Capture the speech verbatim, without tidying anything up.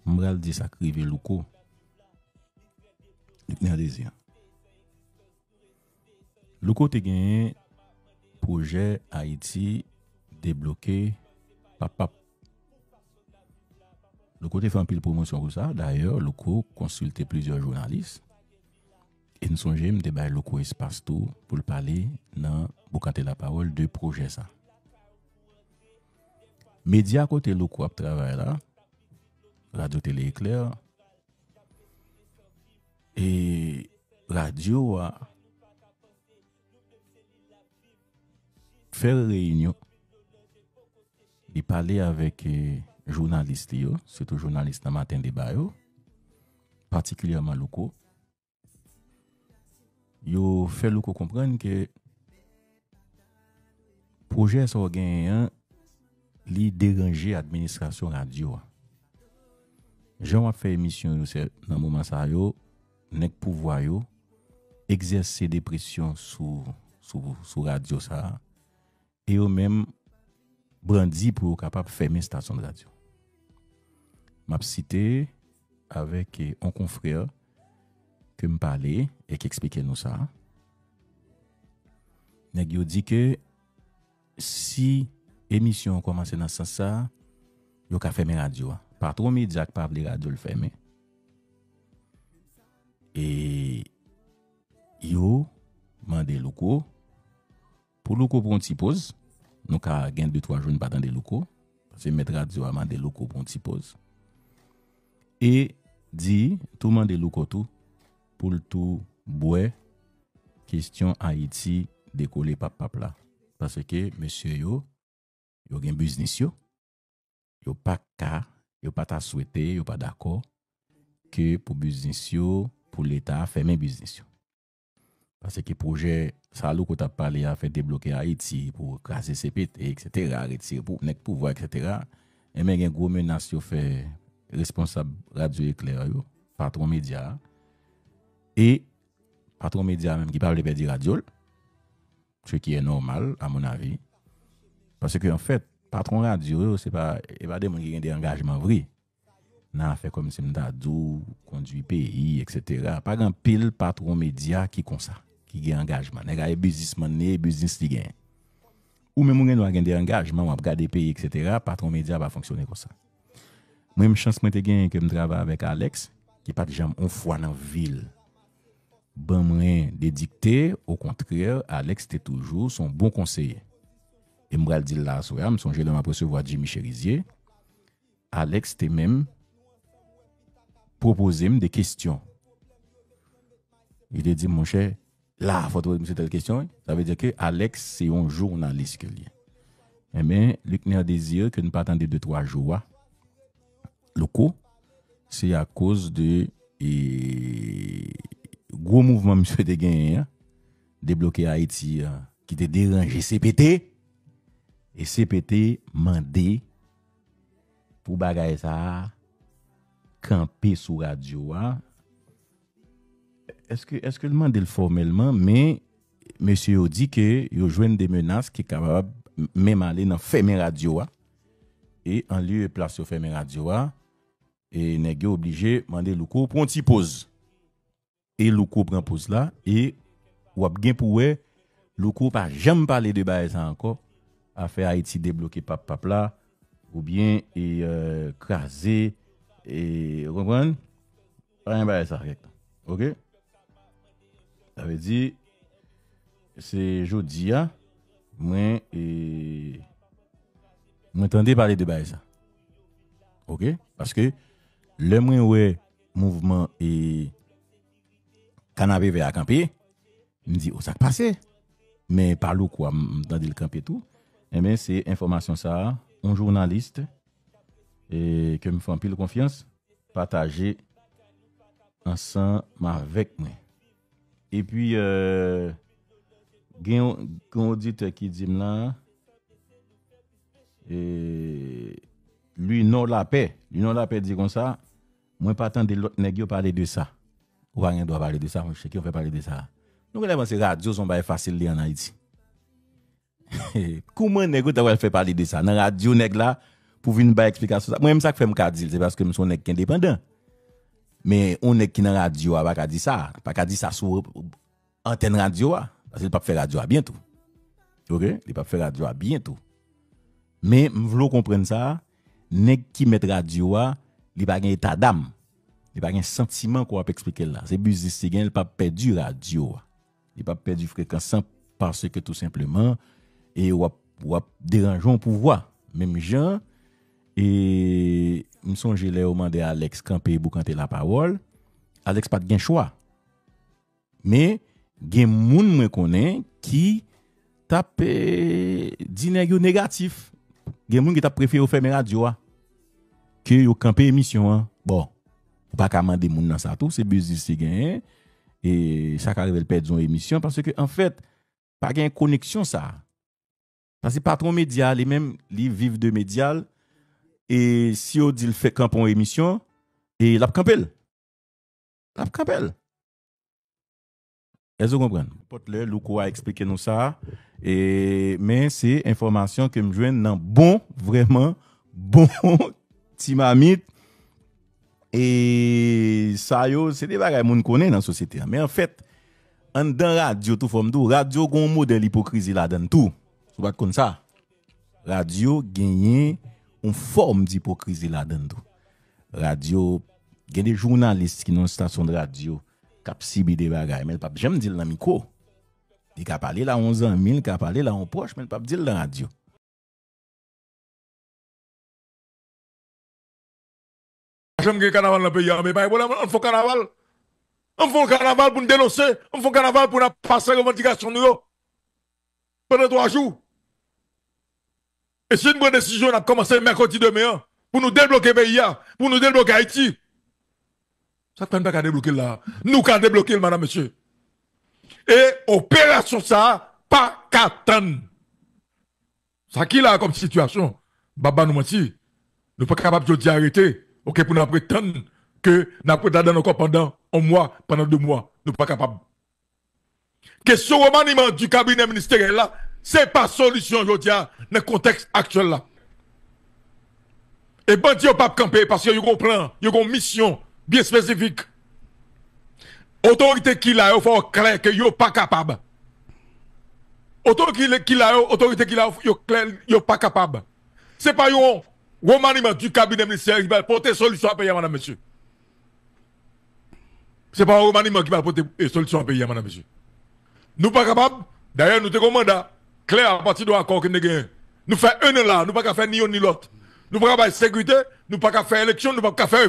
M pral di sa k rive Louko. Luckner Désir. Louko te genyen pwojè Ayiti debloke papap. Louko te fè anpil pwomosyon pou sa. Dayè, Louko konsilte plizyè jounalis. E m sonje m te bay Louko espas tou pou l pale nan Boukante Lapawòl de pwojè sa. Medya kote Louko ap travay la, Radyo Tele Eklè, e radyo a fè reyinyon. Li pale avèk, eh, jounalis li yo, sitou jounalis nan Maten Deba yo, patikilyèman Louko. Yo fè Louko konprann ke pwojè sa w genyen an, li deranje administrasyon radyo a. Jan w ap fè emisyon yo, se nan moman sa yo, nèg pouvwa yo egzèse de presyon sou, sou, sou radyo sa a, e yo menm brandi pou yo kapab fèmen estasyon de radyo. M ap site avèk, eh, yon konfrè ke m pale e k eksplike nou sa. Nèg yo di ke si emisyon an kòmanse nan sans sa, yo ka fèmen radyo a. Patwon medya k pa vle radyo l fèmen. E yo mande Louko pou Louko pran yon ti poz. Nou ka gen de twa jou n pa tande Louko. Paske mèt radyo a mande Louko pran yon ti poz. E di, tou mande Louko tou, pou l tou bwè kesyon Ayiti dekole pap pap la. Paske mesye yo, yo gen biznis yo. Yo pa ka, yo pa ta swete, yo pa dakò ke pou biznis yo, pou Leta a fèmen biznis yo. Paske pwojè sa Louko t ap pale a, fè debloke Ayiti, pou kraze C P T, et cetera, retire pou nèg pouvwa, et cetera. Enben, gen gwo menas yo fè responsab Radyo Eklè yo, patwon medya a. E patwon medya a menm ki pa vle pèdi radyo l, ce qui est normal, à mon avis. Paske, an fèt, patwon radyo yo, se pa, e pa de moun ki gen de angajman vre nan afè kòmsi m ta di w, kondui peyi, et cetera. Pa gen anpil patwon medya ki konsa, ki gen angajman. Nèg la e biznismann li ye, biznis li genyen. Ou menm ou gen dwa gen de angajman, w ap gade peyi, et cetera. Patwon medya pa fonksyone konsa. Mwen menm, chans mwen te genyen ke m travay avèk Alex, ki pa t janm yon fwa nan vi l ban mwen de dikte, okontrè, Alex te toujou se yon bon konseye. E m pral di l la aswè a, m sonje lè m ap resevwa Jimmy Chérizier, Alex te menm pwopoze m de kesyon. Li te di m, monchè, la, fò w te poze misye tèl kesyon, wi. Sa vle di ke Alex se yon jounalis ke l ye. Enben, Luckner Désir, ke n pa tande de twa jou a, Louko, se akoz de, e, gwo mouvman misye te genyen an, Debloke Ayiti an, ki te deranje C P T, e C P T mande pou bagay sa a kanpe sou radyo a. Èske, èske l mande l fòmèlman, men mesye yo di ke yo jwenn de menas ki kapab menm ale nan fèmen radyo a. E an lye e plas yo fèmen radyo a, e nèg yo oblije mande Louko pran yon ti poz. E Louko pran poz la, e w ap gen pou wè, Louko pa janm pale de bagay sa ankò, afè Ayiti debloke pap pap la, oubyen, e, euh, kraze, e, ou konprann? Pa gen bagay sa kèk tan. Oke? Sa vle di, se jodi a, mwen, e, mwen tande pale de bagay sa. Oke? Paske, lè mwen wè mouvman, e, Kanapevè a kanpe, m di, o, sa k pase? Men pa Louko a, m, m tande l kanpe tou. Enben, se enfòmasyon sa a, yon jounalis, e, ke m fè anpil konfyans, pataje ansanm avèk mwen. Epi, euh, gen yon, gen yon oditè ki di m la, e, Linò Lapè. Linò Lapè di konsa, mwen pa tande lòt nèg yo pale de sa. Ou pa gen dwa pale de sa, monchè, ki yo fè pale de sa? Nou genlè panse radyo se yon bagay fasil li an Ayiti. Kouman nèg yo ta pral fè pale de sa? Nan radyo nèg la, pou vin bay eksplikasyon sa. Mwen menm sa k fè m ka di l, se paske m se yon nèg ki endepandan. Men yon nèg ki nan radyo a pa ka di sa. Pa ka di sa sou antèn radyo a. Paske li p ap fè radyo a byen tou. Oke? Li p ap fè radyo a byen tou. Men m vle w konprann sa, nèg ki mèt radyo a, li pa gen eta dam. Li pa gen santiman ke w ap eksplike l la. Se biznis li gen, li p ap pèdi radyo a. Li p ap pèdi frekans lan paske tou senpleman, e w ap, w ap deranje yon pouvwa. Menm jan, e m sonje lè yo mande Alex kanpe boukante lapawòl, Alex pa t gen chwa. Men, gen moun mwen konnen ki t ap, e, di nèg yo negatif. Gen moun ki t ap prefere yo fèmen radyo a ke yo kanpe emisyon an. Bon, ou pa ka mande moun nan sa tou, se biznis li genyen. E sa ka rive l pèdi yon emisyon, paske, anfèt, pa gen koneksyon sa. Paske patwon medya, li menm, li viv de medya l. E si yo di l fè kanpe yon emisyon, e l ap kanpe l. L ap kanpe l. Èske w konprann? Nenpòt lè, Louko a eksplike nou sa. E, men se enfòmasyon ke m jwenn nan bon, vrèman, bon ti mamit. E sa yo, se de bagay moun konnen nan sosyete a. Men anfèt, anndan radyo tou, fò m di w, radyo gen yon modèl ipokrizi ladan l tou. Si w pa t konn sa, radyo genyen yon fòm di ipokrizi ladan l tou. Radyo, gen de jounalis ki nan yon estasyon de radyo k ap sibi de bagay, men l p ap janm di l nan mikwo. Li ka pale l a yon zanmi, li ka pale l a yon pwòch, men l p ap di l nan radyo. Pa janm gen kanaval nan peyi a, men pa gen pwoblèm, ann fè yon kanaval. Ann fè yon kanaval pou n denonse, ann fè yon kanaval pou n ap pase revandikasyon nou yo. Pandan twa jou. E si n pran desizyon, n ap kòmanse mèkredi demen an, pou nou debloke peyi a, pou nou debloke Ayiti. Sa k fè n pa ka debloke l la? Nou ka debloke l, madam, mesye. E operasyon sa a pa ka tann. Sa ki la kòm sitiyasyon, m p ap ba nou manti. Nou pa kapab jodi a rete, oke, pou n ap ret tann ke n ap ret ladan l ankò pandan yon mwa, pandan de mwa. Nou pa kapab. Kesyon remaniman di kabinè ministeryèl la, se pa solisyon jodi a nan kontèks aktyèl la. E bandi yo p ap kanpe paske yo gon plan, yo gon misyon byen espesifik. Otorite ki la yo fò yo klè ke yo pa kapab. Otorite ki la yo, otorite ki la yo, yo klè, yo pa kapab. Se pa yon remaniman di kabinè ministeryèl ki pral pote solisyon a peyi a, madam, mesye. Se pa yon remaniman ki pral pote, e, solisyon a peyi a, madam, mesye. Nou pa kapab. Dayè, nou te gon manda klè apati de akò ke n te genyen. Nou fè en an la, nou pa ka fè ni youn ni lòt. Nou pa ka bay sekirite, nou pa ka fè eleksyon, nou pa ka fè